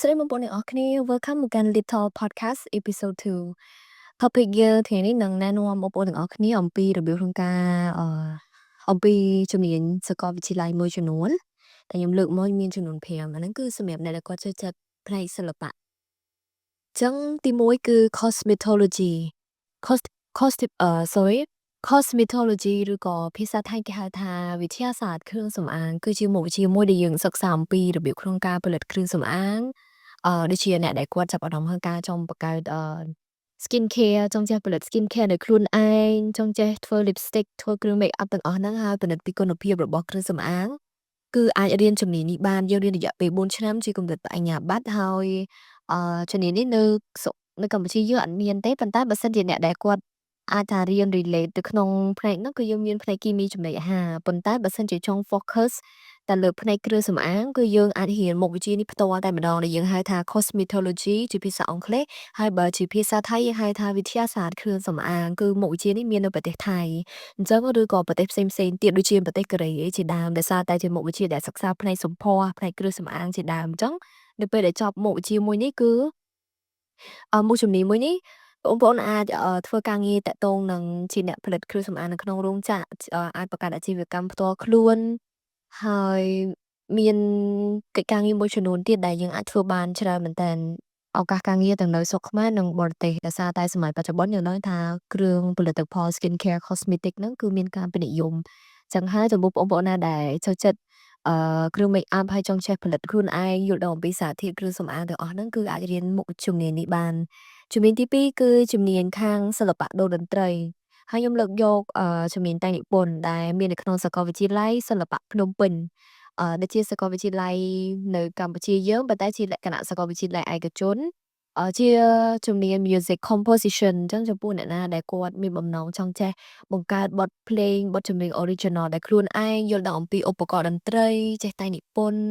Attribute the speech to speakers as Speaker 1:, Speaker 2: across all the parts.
Speaker 1: ស្តីបងប្អូនទាំងអស់គ្នា Welcome មកកាន់ Little Podcast Episode 2 Topic យើងថ្ងៃនេះនឹងណែនាំបងប្អូនទាំងអស់គ្នាអំពីរបៀបក្នុងការអំពីជំនាញសាកលវិទ្យាល័យមួយចំនួនដែលខ្ញុំលើកមកមានចំនួន5អាហ្នឹងគឺសម្រាប់អ្នកដែលគាត់ចូលចិត្តផ្នែកសិល្បៈអញ្ចឹងទី1គឺ cosmetology cos cos អឺ sorry cosmetology ឬក៏ភាសាថៃគេហៅថាវិទ្យាសាស្ត្រគ្រឿងសម្អាងគឺជាមុខវិជ្ជាមួយដែលយើងសិក្សាអំពីរបៀបក្នុងការផលិតគ្រឿងសម្អាងដូចជាអ្នកដែលគាត់ចាប់អារម្មណ៍ក្នុងការចង់បង្កើតskin care ចង់ចេះផលិត skin care ដោយខ្លួនឯងចង់ចេះធ្វើ lipstick ធ្វើគ្រឿង make up ទាំងអស់ហ្នឹងហើយពិនិត្យពីគុណភាពរបស់គ្រឿងសម្អាងគឺអាចរៀនជំនាញនេះបានយើងរៀនរយៈពេល4ឆ្នាំជាកម្រិតបញ្ញាបត្រហើយជំនាញនេះនៅស្រុកនៅកម្ពុជាយើងអត់មានទេប៉ុន្តែបើសិនជាអ្នកដែលគាត់អាចថារៀន relate ទៅក្នុងផ្នែកហ្នឹងគឺយើងមានផ្នែកគីមីចំណីអាហារប៉ុន្តែបើសិនជាចង់ focus តែលើផ្នែកគ្រឿងសម្អាងគឺយើងអាចរៀនមុខវិជ្ជានេះផ្ទាល់តែម្ដងដែលយើងហៅថា cosmetology ជាភាសាអង់គ្លេសហើយបើជាភាសាថៃយើងហៅថាវិទ្យាសាស្ត្រគ្រឿងសម្អាងគឺមុខវិជ្ជានេះមាននៅប្រទេសថៃអញ្ចឹងឬក៏ប្រទេសផ្សេងៗទៀតដូចជាប្រទេសកូរ៉េអីជាដើមដោយសារតែជាមុខវិជ្ជាដែលសិក្សាផ្នែកសម្ផស្សផ្នែកគ្រឿងសម្អាងជាដើមអញ្ចឹងនៅពេលដែលចប់មុខវិជ្ជាមួយនេះគឺមុខជំនាញមួយនេះបងប្អូនអាចធ្វើការងារតាក់ទងនឹងជាអ្នកផលិតគ្រឿងសម្អាងនៅក្នុងរោងចក្រអាចបង្កើតអាជីវកម្មផ្ទាល់ខ្លួនហើយមានកិច្ចការងារមួយចំនួនទៀតដែលយើងអាចធ្វើបានច្រើនមែនទែនឱកាសការងារទាំងនៅស្រុកខ្មែរនិងបរទេសដោយសារតែសម័យបច្ចុប្បន្នយើងដឹងថាគ្រឿងផលិតផល skin care cosmetic ហ្នឹងគឺមានការពេញនិយមចឹងហើយចំពោះបងប្អូនណាដែលចូលចិត្តគ្រឿង make up ហើយចង់ចេះផលិតខ្លួនឯងយល់ដឹងអំពីសារធាតុគ្រឿងសម្អាងទាំងអស់ហ្នឹងគឺអាចរៀនមុខជំនាញនេះបានជំនាញទី2គឺជំនាញខាងសិល្បៈដូរ្យតន្ត្រីហើយខ្ញុំលើកយកជំនាញតែងនិពន្ធដែលមាននៅក្នុងសាកលវិទ្យាល័យសិល្បៈភ្នំពេញដែលជាសាកលវិទ្យាល័យនៅកម្ពុជាយើងប៉ុន្តែជាលក្ខណៈសាកលវិទ្យាល័យឯកជនជាជំនាញ music composition អញ្ចឹងចំពោះអ្នកណាដែលគាត់មានបំណងចង់ចេះបង្កើតបទភ្លេងបទចម្រៀង original ដែលខ្លួនឯងយល់ដឹងអំពីឧបករណ៍តន្ត្រីចេះតែងនិពន្ធ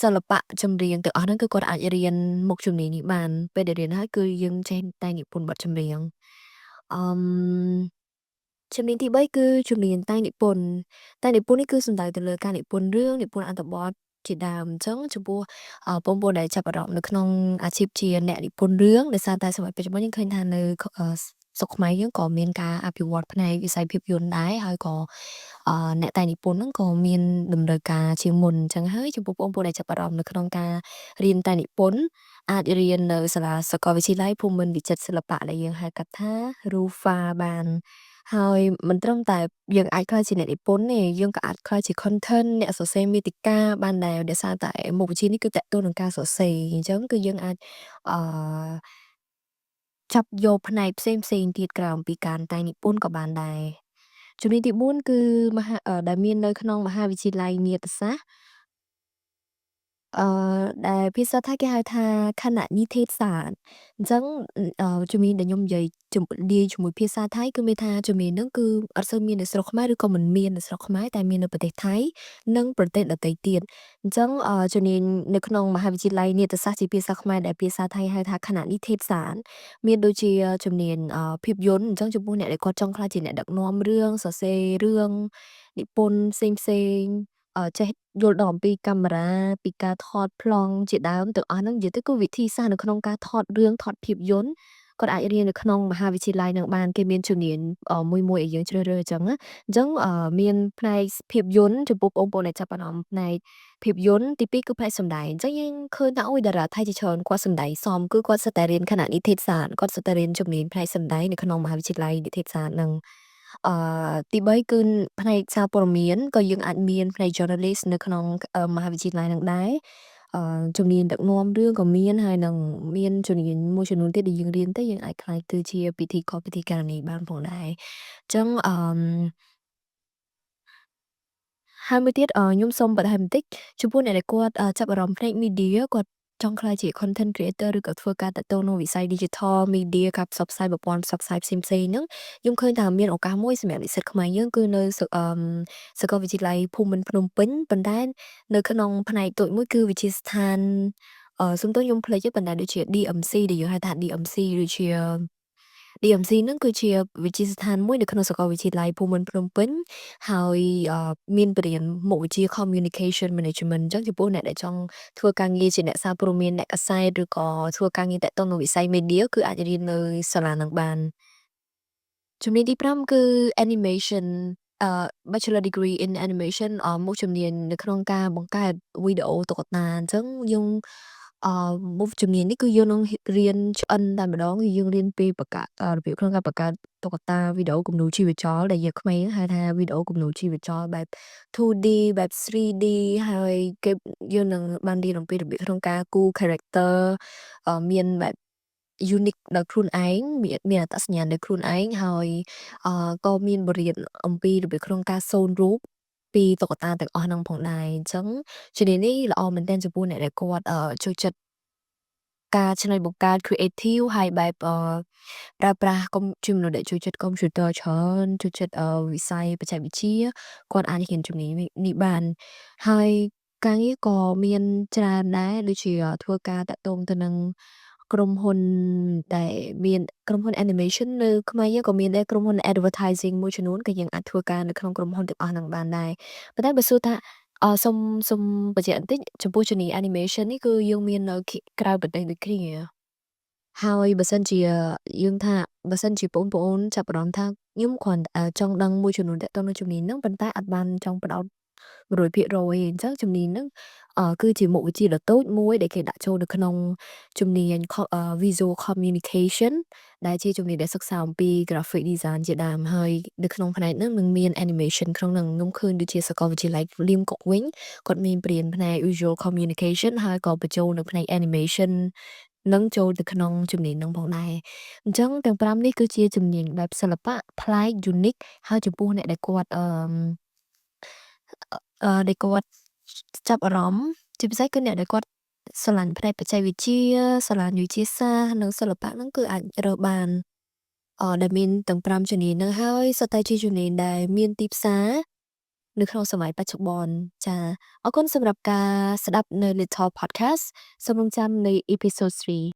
Speaker 1: សិល្បៈចម្រៀងទាំងអស់ហ្នឹងគឺគាត់អាចរៀនមុខជំនាញនេះបានពេលដែលរៀនហើយគឺយើងចេះតែងនិពន្ធបទចម្រៀងជំនាញទី3គឺជំនាញតែងនិពន្ធតែងនិពន្ធនេះគឺសំដៅទៅលើការនិពន្ធរឿងនិពន្ធអត្ថបទជាដើមអញ្ចឹងចំពោះបងប្អូនដែលចាប់អារម្មណ៍នៅក្នុងអាជីពជាអ្នកនិពន្ធរឿងដោយសារតែសម័យបច្ចុប្បន្នយើងឃើញថានៅស្រុកខ្មែរយើងក៏មានការអភិវឌ្ឍផ្នែកវិស័យភាពយន្តដែរហើយក៏អ្នកតែងនិពន្ធហ្នឹងក៏មានតម្រូវការជាងមុនអញ្ចឹងហើយចំពោះបងប្អូនដែលចាប់អារម្មណ៍នៅក្នុងការរៀនតែងនិពន្ធអាចរៀននៅសាលាសាកលវិទ្យាល័យភូមិន្ទវិចិត្រសិល្បៈដែលយើងហៅកាត់ថា RUFA បានហើយមិនត្រឹមតែយើងអាចក្លាយជាអ្នកនិពន្ធទេយើងក៏អាចក្លាយជា content អ្នកសរសេរមាតិកាបានដែរដោយសារតែមុខវិជ្ជានេះគឺទាក់ទងនឹងការសរសេរអញ្ចឹងគឺយើងអាចចាប់យកផ្នែកផ្សេងៗទៀតក្រៅអំពីការតែងនិពន្ធក៏បានដែរជំនាញទី4គឺមហាដែលមាននៅក្នុងមហាវិទ្យាល័យនាដសាស្ត្រដែលភាសាថៃគេហៅថាคณะนิเทศศาสตร์អញ្ចឹងជំនាញដែលខ្ញុំនិយាយលាយជាមួយភាសាថៃគឺមានថាជំនាញហ្នឹងគឺអត់សូវមាននៅស្រុកខ្មែរឬក៏មិនមាននៅស្រុកខ្មែរតែមាននៅប្រទេសថៃនិងប្រទេសដទៃទៀតអញ្ចឹងជំនាញនៅក្នុងមហាវិទ្យាល័យនាដសាស្ត្រជាភាសាខ្មែរដែលភាសាថៃហៅថាคณะนิเทศศาสตร์មានដូចជាជំនាញភាពយន្តអញ្ចឹងចំពោះអ្នកដែលគាត់ចង់ក្លាយជាអ្នកដឹកនាំរឿងសរសេររឿងនិពន្ធផ្សេងៗចេះយល់ដឹងអំពីកាមេរ៉ាពីការថតប្លង់ជាដើមទាំងអស់ហ្នឹងនិយាយទៅគឺវិធីសាស្ត្រនៅក្នុងការថតរឿងថតភាពយន្តគាត់អាចរៀននៅក្នុងមហាវិទ្យាល័យហ្នឹងបានគេមានជំនាញមួយៗឲ្យយើងជ្រើសរើសអញ្ចឹងណាអញ្ចឹងមានផ្នែកភាពយន្តចំពោះបងប្អូនដែលចាប់អារម្មណ៍ផ្នែកភាពយន្តទី2គឺផ្នែកសម្ដែងអញ្ចឹងយើងឃើញថាអូយតារាថៃជាច្រើនគាត់សម្ដែងសមគឺគាត់សុទ្ធតែរៀនគណៈនិទេសសាស្ត្រគាត់សុទ្ធតែរៀនជំនាញផ្នែកសម្ដែងនៅក្នុងមហាវិទ្យាល័យនិទេសសាស្ត្រហ្នឹងទី3គឺផ្នែកសារព័ត៌មានក៏យើងអាចមានផ្នែក journalist នៅក្នុងមហាវិទ្យាល័យហ្នឹងដែរជំនាញដឹកនាំរឿងក៏មានហើយនឹងមានជំនាញមួយចំនួនទៀតដែលយើងរៀនទៅយើងអាចក្លាយទៅជាពិធីករពិធីការិនីបានផងដែរអញ្ចឹងហើយមួយទៀតខ្ញុំសូមបន្ថែមបន្តិចចំពោះអ្នកដែលគាត់ចាប់អារម្មណ៍ផ្នែក media គាត់ចង់ក្លាយជា content creator ឬក៏ធ្វើការទាក់ទងនឹងវិស័យ digital media ការផ្សព្វផ្សាយប្រព័ន្ធផ្សព្វផ្សាយផ្សេងៗហ្នឹងខ្ញុំឃើញថាមានឱកាសមួយសម្រាប់និស្សិតខ្មែរយើងគឺនៅសាកលវិទ្យាល័យភូមិន្ទភ្នំពេញប៉ុន្តែនៅក្នុងផ្នែកតូចមួយគឺវិទ្យាស្ថានសុំទោសខ្ញុំភ្លេចទេប៉ុន្តែដូចជា DMC ដែលយើងហៅថា DMC ដូចជា DMC ហ្នឹងគឺជាវិទ្យាស្ថានមួយនៅក្នុងសាកលវិទ្យាល័យភូមិន្ទភ្នំពេញហើយមានបរិញ្ញាមុខវិជ្ជា Communication Management។ អញ្ចឹងចំពោះអ្នកដែលចង់ធ្វើការងារជាអ្នកសារព័ត៌មានអ្នកកាសែតឬក៏ធ្វើការងារទាក់ទងនឹងវិស័យ media គឺអាចរៀននៅសាលាហ្នឹងបាន។ ជំនាញទី5គឺ animation Bachelor degree in animation មុខជំនាញនៅក្នុងការបង្កើតវីដេអូតុក្កតាអញ្ចឹងយើងមុខជំនាញនេះគឺយើងនឹងរៀនឆ្អិនតែម្ដងគឺយើងរៀនពីបង្កើតរបៀបក្នុងការបង្កើតតុក្កតាវីដេអូគំនូរជីវចលដែលយើងក្មេងហៅថាវីដេអូគំនូរជីវចលបែប 2D បែប 3D ហើយគេយើងនឹងបានរៀនអំពីរបៀបក្នុងការគូរ character មានបែប unique ដោយខ្លួនឯងមានមានអត្តសញ្ញាណដោយខ្លួនឯងហើយក៏មានបង្រៀនអំពីរបៀបក្នុងការសូនរូបពីតុក្កតាទាំងអស់ហ្នឹងផងដែរអញ្ចឹងជំនាញនេះល្អមែនទែនចំពោះអ្នកដែលគាត់ចូលចិត្តការច្នៃបង្កើត creative ហើយបែបប្រើប្រាស់កុំជាមនុស្សដែលចូលចិត្តកុំព្យូទ័រច្រើនចូលចិត្តវិស័យបច្ចេកវិទ្យាគាត់អាចរៀនជំនាញនេះបានហើយការងារក៏មានច្រើនដែរដូចជាធ្វើការទាក់ទងទៅនឹងក្រុមហ៊ុនដែលមានក្រុមហ៊ុន animation នៅខ្មែរយើងក៏មានដែរក្រុមហ៊ុន advertising មួយចំនួនក៏យើងអាចធ្វើការនៅក្នុងក្រុមហ៊ុនទាំងអស់ហ្នឹងបានដែរប៉ុន្តែបើសួរថាសុំសុំបញ្ជាក់បន្តិចចំពោះជំនាញ animation នេះគឺយើងមាននៅក្រៅប្រទេសដូចគ្នាហើយបើសិនជាយើងថាបើសិនជាបងប្អូនចាប់អារម្មណ៍ថាខ្ញុំគ្រាន់តែចង់ដឹងមួយចំនួនទាក់ទងនឹងជំនាញហ្នឹងប៉ុន្តែអត់បានចង់ផ្ដោត100%ទេអញ្ចឹងជំនាញហ្នឹងគឺជាមុខវិជ្ជាដ៏តូចមួយដែលគេដាក់ចូលនៅក្នុងជំនាញ Visual Communication ដែលជាជំនាញដែលសិក្សាអំពី Graphic Design ជាដើមហើយនៅក្នុងផ្នែកហ្នឹងនឹងមាន animation ក្នុងហ្នឹងខ្ញុំឃើញដូចជាសាកលវិទ្យាល័យលៀមកុកវិញគាត់មានបង្រៀនផ្នែក Visual Communication ហើយក៏បញ្ចូលនៅផ្នែក animation នឹងចូលទៅក្នុងជំនាញហ្នឹងផងដែរអញ្ចឹងទាំង5នេះគឺជាជំនាញបែបសិល្បៈប្លែក unique ហើយចំពោះអ្នកដែលគាត់ដែលគាត់ចាប់អារម្មណ៍ជាពិសេសគឺអ្នកដែលគាត់ស្រឡាញ់ផ្នែកបច្ចេកវិទ្យាស្រឡាញ់វិទ្យាសាស្ត្រនិងសិល្បៈហ្នឹងគឺអាចរើសបានដែលមានទាំង5ជំនាញហ្នឹងហើយសុទ្ធតែជាជំនាញដែលមានទីផ្សារនៅក្នុងសម័យបច្ចុប្បន្នចាអរគុណសម្រាប់ការស្ដាប់នៅ Little Podcast សូមរងចាំនៅ episode 3។